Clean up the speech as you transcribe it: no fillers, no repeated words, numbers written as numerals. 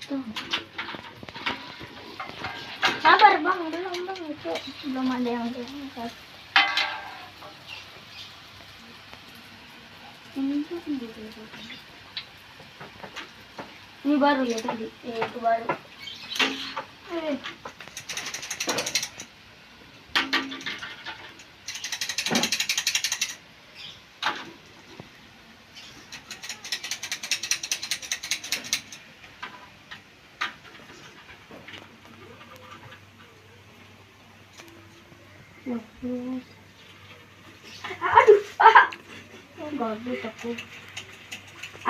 Tuh. Sabar bang, belum bang itu belum ada yang diangkat. Ini baru ya tadi, itu baru. Aduh, gabut aku.